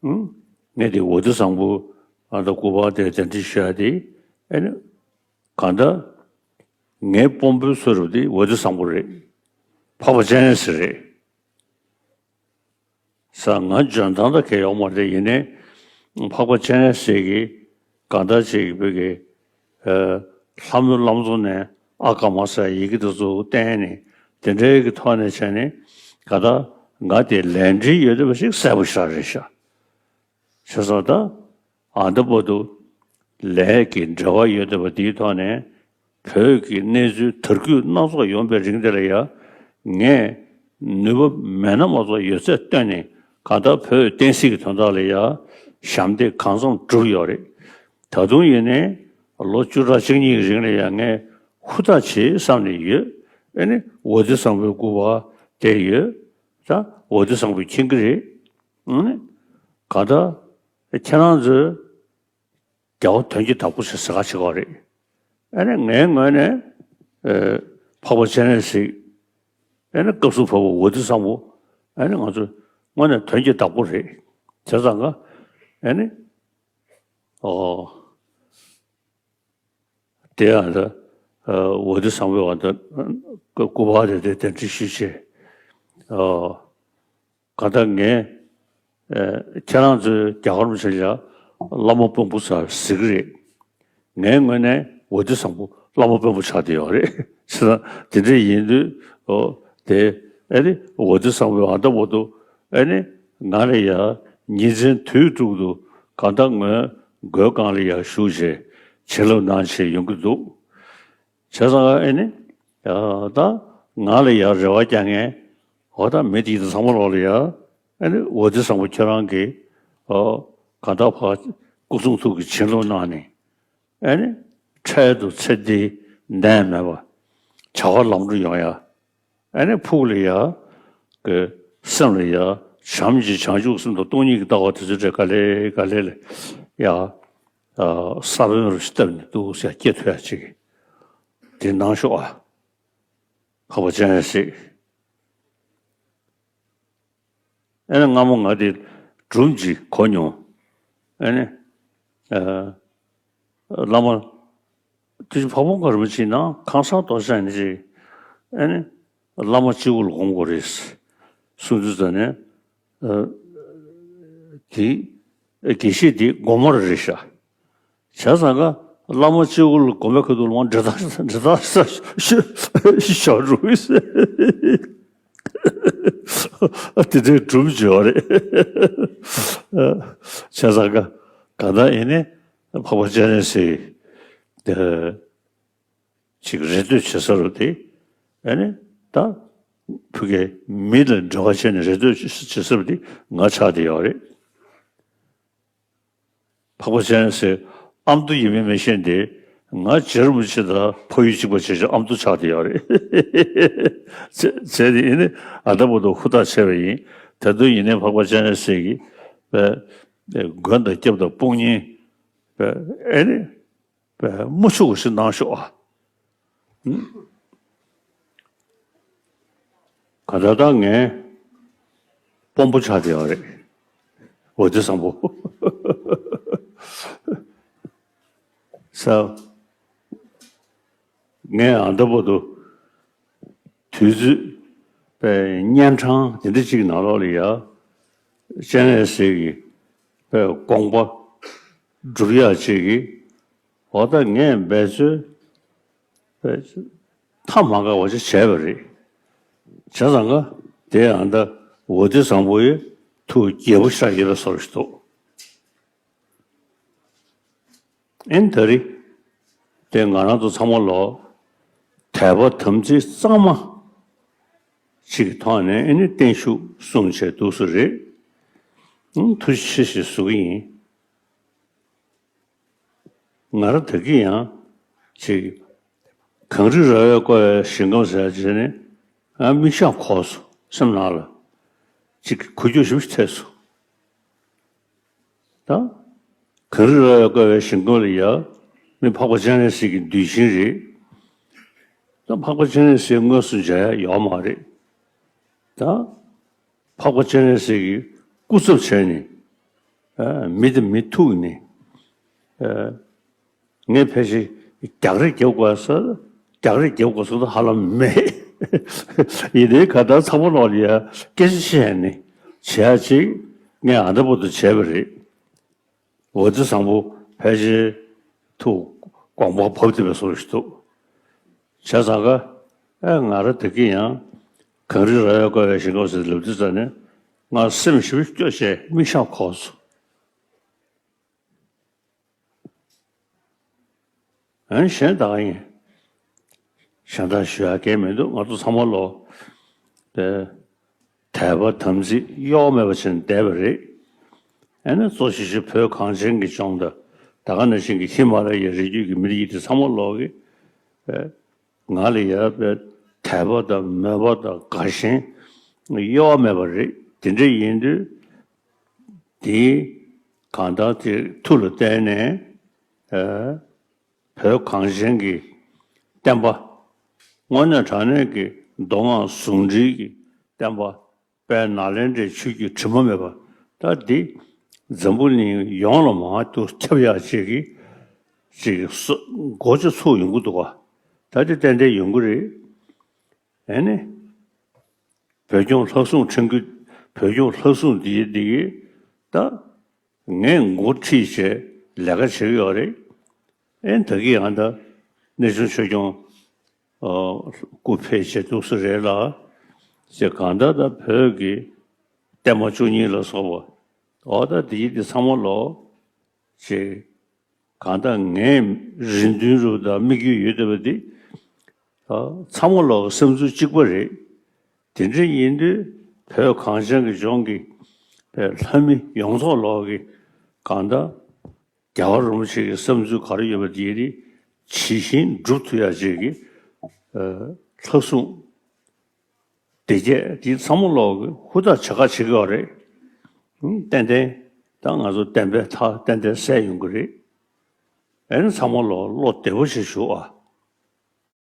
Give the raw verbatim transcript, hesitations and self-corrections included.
ཨང་། ངས་དེ་ཝ་ཏི་བཟང་པོ་ཨ་ད་སྐུ་པར་དེ་གདན་འདྲེན་ཞུ་ཡ་དེ་ཨ་ནི་གང་ལྟར་ངའི་དཔོན་པོའི་ཚོད་རུ་དེ་ཝ་ཏི་བཟང་པོ་རེད། འཕགས་པ་སྤྱན་རས་གཟིགས་རེད། ས་ང་འཇོན་ཐང་ད་གས་ཡོག་མ་རེད། ཡིན་ནའི་འཕགས་པ་སྤྱན་རས་གཟིགས་ཀྱི་གང་ལྟར་ཅིག་བོད་ཀྱི་ལྷ་མོའི་བླ་མཚོ་ནས་ཨ་ཀ་མ་ས་ཡི་གེ་དེ་ཚོ་བསྟན་ནས་དེ་འདྲའི་གི་ཐོག་ནས་བྱས་ནས་གང་ལྟར་ང་དེ་ལས་འབྲེལ་ཡོད་བསྡད་པ་ཞིག་གསལ་པོ་ཞིག་རེད་ཤག་བྱས་ཙང་ད་ཨ་འདི་བར་དུ་ལས་ཀྱི་འབྲེལ་བ་ཡོད་བསྡད་པ་འདིའི་ཐོག་ནས་བོད་ཀྱི་གནས་ཚུལ་དར་རྒུད་སྣ་ཚོགས་ཡོང་པའི་རིང་དེ་ལ་ཡ་ངས་ནུས་པ་མེད་ན་མ་གཏོགས་ཡོད་ཚད་བཏོན་ནས་གང་ལྟར་བོད་བསྟན་སྲིད་ཀྱི་དོན་དག་ལ་ཡ་ཞབས་འདེགས་གང་འཚམ་བསྒྲུབས་ཡོད་རེད། ད་དུང་ཡིན་ནའི་ལོ་བཅུ་ཕྲག་གཅིག་གཉིས་ཀྱི་རིང་ལ་ཡ་ངས་ཧུར་ཐག་བྱེད་བསམ་ནས་ཡོད། ཨ་ནི་ཝ་ཏི་བཟང་པོའི་སྐུ་པར་བསྡད་ཡོད། ད་ཝ་ཏི་བཟང་པོས་མཁྱེན་གྱི་རེད། ཨ་ནི་གང་ལྟར་ཁྱེད་རང་ཚོས་རྒྱལ་བ་དོན་གྱི་བདག་པོ་ཞེས་ཟེར་ག་བྱེད་ཀྱི་ཡོད་རེད། ཨ་ནི་ངའི་ངོས་ནས་ཨ་འཕགས་པ་སྤྱན་རས་གཟིགས་ཨ་ནི་སྐབས་སུ་བབ་པ་ཝ་ཏི་བཟང་པོ་ཨ་ནི་ང་ཚོ་དངོས་གནས་དོན་གྱི་བདག་པོ་རེད། བྱས་ཙང་ཀ་ཨ་ནི་ཨོ་དེ་ཡང་ད་ཝ་ཏི་བཟང་པོའི་ཝ་ཏི་སྐུ་པར་དེ་དེ་གདན་འདྲེན་ཞུས་བྱས་ཨོ། གང་ལྟར་ངས་ཨ་ཁྱེད་རང་ཚོའི་རྒྱ་གར་མི་ཆ་ལ་བླ་མ་དཔོན་པོ་ཟེར་ཟེར་གྱི་རེད། ངའི་ངོས་ནས་ཝ་ཏི་བཟང་པོ་བླ་མ་དཔོན་པོ་ཆགས་བསྡད་ཡོད་རེད། བྱས་ཙང་དེ་འདྲ་ཡིན་དུས་ཨོ་དེ་ཨ་ནི་ཝ་ཏི་བཟང་པོའི་ཨ་ད་བར་དུ་ཨ་ནི་ང་ལ་ཡ་ཉིན་མཚན་དུས་དྲུག་ཏུ་གང་ལྟར་ངའི་མགོའི་སྒང་ལ་ཡ་བཞུགས་བྱས་བྱིན་རླབས་གནང་བྱས་ཡོང་གི་འདུག་བྱས་ཙང་ཨ་ནི་ད་ང་ལ་ཡ་རེ་བ་རྒྱག་མཁན་འོ་ད་མི་དེ་ཚོ་ཚང་མ་ལོག་ལ་ཡ་ཨ་ནི་ཝ་ཏི་བཟང་པོ་ཁྱོད་རང་གིས་ཨོ་གང་ལྟར་ཕར་སྐུ་གསུང་ཐུགས་ཀྱི་བྱིན་རླབས་གནང་ནས་ཨ་ནི་འཕྲལ་དུ་ཚེ་འདི་ནད་མེད་པ་བྱ་བ་ལམ་འགྲོ་ཡོང་ཡ། ཨ་ནི་ཕུགས་ལ་ཡ་གི་སེམས་ལ་ཡ་བྱམས་ཀྱི་བྱང་ཆུབ་སེམས་དང་སྟོང་ཉིད་ཀྱི་ལྟ་བ་དེ་ཚོ་འདྲ་ག་ལེ་ག་ལེ་ལ་ཡ་ས་བོན་རུ་ཞིག་བཏབ་ནས་འདུག་ཟེར་སྐྱེ་ཐུབ་ཡ་ཅིག་དེ་གནང་ཤོག་ཨ། འཕགས་པ་སྤྱན་རས་གཟིགས། ཨ་ནི་སྔ་མོ་ང་དེ་སྒྲུང་ཅིག་གོ་མྱོང་། ཨ་ནི་ཨ་བླ་མ་དུས་ཀྱི་འཕགས་པ་མགོན་རིན་པོ་ཆེ་ནང་ཁང་གསར་རྡོ་རྗེ་འཆང་ནས་ཅིག་ཨ་ནི་བླ་མ་གཅིག་པུ་ལ་སྒོམ་དགོས་རེད་གསུང་དུས་ཙམ་ནས་ཨ་དེ་དགེ་བཤེས་དེ་སྒོམ་མ་རེད་ཤག་བྱས་ཙང་ཀ་བླ་མ་གཅིག་པུ་ལ་སྒོམ་པའི་ཁ་ཐུག་ལ་འབྲེལ་ཐག་འབྲེལ་ཐག་ཤོར་འགྲོ་གི་ཟེར། དེ་འདྲའི་སྒྲུང་བརྗོད་རེད། བྱས་ཙང་ཀ་གང་ལྟར་ཡིན་ནའི་འཕགས་པ་སྤྱན་རས་གཟིགས་ཅིག་རེ་ལྟོས་བྱེད་ས་རུ་དེ་ཨ་ནི་ད་ཕ་གིའི་མི་ལ་འབྲེལ་བ་བྱས་ནས་རེ་ལྟོས་བྱེད་ས་རུ་དེ་ང་ཆགས་བསྡད་ཡོད་རེད། འཕགས་པ་སྤྱན་རས་གཟིགས་ཨ་མདོ་ཡིན་མིན་མི་ཤེས་ཏེ་ང་རྗེ་རིན་པོ་ཆེ་དང་ཕ་ཡུལ་གཅིག་པ་བྱས་ཀྱང་ཨ་མདོ་ཆགས་བསྡད་ཡོད་རེད། བྱས་བྱས་ཏེ་ཡིན་ནའི་ཨ་ད་བར་དུ་ཧུར་ཐག་བྱས་པ་ཡིན། ད་དུང་ཡིན་ནའི་འཕགས་པ་སྤྱན་རས་གཟིགས་ཀྱི་པའི་མགོན་དང་སྐྱབས་དང་དཔུང་གཉེན་པའི་ཨེ་ནི་པའི་དམུ་ཆུ་བོ་ཞིག་གནང་ཤོག་ཨ། ག་ད་ལྟ་ངའི་དཔོན་པོ་ཆགས་བསྡད་ཡོད་རེད། འོ་དེ་བཟང་པོ། ས། ངས་ཨ་ད་བར་དུ་དུས་ཚོད་པའི་གཉན་འཕྲང་དེ་འདྲ་ཅིག་ནང་ལོགས་ལ་ཡ་སྤྱན་རས་གཟིགས་ཀྱི་པའི་དགོངས་པ་སྒྲུབ་ཡག་ཅིག་གི་འོ་ད་ངས་འབད་རྩོལ་པའི་ཐབས་མ་འགག་པ་ཅིག་བྱས་པ་རེད། བྱས་ཙང་ཀ་དེ་ཨ་ད་འོ་དེ་བཟང་པོ་ཡི་ཐུགས་དགྱེས་པོ་ཤར་ཡོད་པའི་བཟོ་ཞིག་འདུག་ཨེ་ནི་ད་རེས་དེ་ང་རང་ཚོ་ཚང་མ་ལོ་དད་པ་དམ་ཚིག་གཙང་མ་ཅིག་གི་ཐོག་ནས་ཨེ་ནི་བརྟན་བཞུགས་གསུངས་བྱས་འདུག་སེ་རེད། ཨང་ཐུགས་རྗེ་ཆེ་ཞེས་ཞུ་གི་ཡིན། ང་རང་ད་གིན་ཡང་ཅིག་གངས་རི་ར་བས་བསྐོར་བའི་ཞིང་ཁམས་ཟེར་བྱས་ནས་ཨ་མིག་ཞགས་འཁོར་སོང་སེམས་ནང་ལ་ཅིག་གུ་ཡངས་ཞིག་ཐེབས་སོང་། ད་གངས་རི་ར་བས་བསྐོར་བའི་ཞིང་ཁམས་ལ་ཡ་མི་འཕགས་པ་སྤྱན་རས་གཟིགས་ཀྱི་གདུལ་ཞིང་རེད། ད་འཕགས་པ་སྤྱན་རས་གཟིགས་དངོས་སུ་མཇལ་ཡ་ཡོད་མ་རེད། ད་འཕགས་པ་སྤྱན་རས་གཟིགས་ཀྱི་སྐུ་ཚབ་བྱས་ནས་ ཨ། མི་དང་མི་ཐུག་ནས། ཨ། ངས་ཕལ་ཆེར་རྒྱག་རེས་རྒྱབ་དགོས་ས། རྒྱག་རེས་རྒྱབ་དགོས་ས་ད་ཧ་ལམ་མེད། ཡིན་ནའི་གང་ལྟར་ཚང་མ་ལོག་ལ་ཡ་སྐད་ཆ་བཤད་ནས་བྱེད་ཡ་ཅིག་ངས་ཨ་འདྲ་པོ་དུ་བྱས་པ་རེད། འོ་དེ་བཟང་པོ་ཕལ་ཆེར་ཐུགས་དགོངས་པ་བབས་བསྡད་པའི་བཟོ་ཞིག་འདུག་བྱས་ཙང་ཀ་ཨེ་ང་རང་དེ་གི་ཡང་གངས་རི་རྭ་ཡོད་དཀའ་བའི་ཞིང་ཁམས་ཟེར་ལབ་དུས་ཙ་ནས་ང་སེམས་ཞེ་པོ་སྐྱོ་བྱས་མིག་ཤག་འཁོར་སོང་། ཨན་གཞན་དག་ཡིན། གཞན་དག་ཞུ་ཡག་གང་མི་འདུག་ང་ཚོ་ཚང་མ་ལོ། དད་པ་དམ་ཚིག་གཡོ་བ་མེད་པ་བྱས་ནས་བསྡད་པ་རེད། ཨ་ནི་གཙོ་ཆེ་ཤོས་བོད་གངས་ཅན་གྱི་ལྗོངས་དང་ད་ག་ནང་བཞིན་གྱི་ཧི་མ་ལ་ཡའི་རི་རྒྱུད་ཀྱི་མི་རིགས་དེ་ཚང་མ་ལོག་གི་ང་ལ་ཡོད་པའི་དད་པ་དང་མོས་པ་དང་དགའ་ཞེན་གཡོ་བ་མེད་པ་རེད། དེ་འདྲ་ཡིན་དུས་དེའི་གང་ལྟར་དེ་མཐུ་ལ་བརྟེན་ནས་བོད་གངས་ཅན་གྱི་བསྟན་པ་དངོས་གནས་དྲང་གནས་ཀྱི་མདོ་སྔགས་ཟུང་འབྲེལ་གྱི་བསྟན་པ་དཔལ་ནཱ་ལེནྡྲའི་ཆོས་བརྒྱུད་དྲི་མ་མེད་པ་ད་འདི་འཛམ་བུ་གླིང་ཡོངས་ལ་མར་དུ་ཁྱབ་ཡག་ཅིག་གི་ཅིག་སོ་སྒོ་ཅིག་ཚུགས་ཡོང་གི་འདུག་ག་ད་འདི་ཏན་ཏན་ཡོང་གི་རེད། ཨེ་ནི། བོད་སྐྱོང་ལྷ་སྲུང་ཁྲིམས་ཀྱི་བོད་སྐྱོང་ལྷ་སྲུང་འདི་འདི་གི་ད་ངས་འགོ་ཁྲིད་བྱས་ལས་ཀ་བྱེད་ཀྱི་ཡོད་རེད། ཨེ་ད་གི་ཡང་ད་གནས་ཆུང་ཆོས་སྐྱོང་སྐུ་ཕེབས་བྱས་འདུག་ས་རེད་ལ། ཅེས་གང་ལྟར་ད་བོད་ཀྱི་བསྟན་པ་བཅུ་གཉིས་ལ་སོགས་པ་འོ་ད་འདི་འདི་ཚང་མ་ལོ་ཅེས། གང་ལྟར་ངའི་རེ་འདུན་རུ་དང་དམིགས་ཡུལ་ཡོད་བསྡད་པ་འདི། ཚང་མ་ལོག་གི་བསམ་ཚུལ་གཅིག་པ་རེད། དེ་འདྲ་ཡིན་དུས་བོད་གངས་ཅན་གྱི་ལྗོངས་ཀྱི་ལྷ་མི་ཡོངས་རྫོགས་ལོག་གི་གང་ལྟར་རྒྱལ་བ་རིན་པོ་ཆེ་གི་བསམ་ཚུལ་ག་རེ་ཡོད་པ་དེ་ནི་ཇི་བཞིན་སྒྲུབ་ཐུབ་ཡ་ཅིག་གི་ལྷ་སྲུང་སྡེ་བརྒྱད་དེ་ཚང་མ་ལོག་གི་ཧུར་ཐག་བྱེད་ཁ་བྱེད་ཀྱི་ཡོད་རེད། ཏན་ཏན་ད་ང་ཚོ་བསྟན་པའི་མཐའ་ཏན་ཏན་གསལ་ཡོང་གི་རེད། ཨེ་ནི་ཚང་མ་ལོ་བློ་བདེ་པོ་ཞིག་ཞུ་ཨ།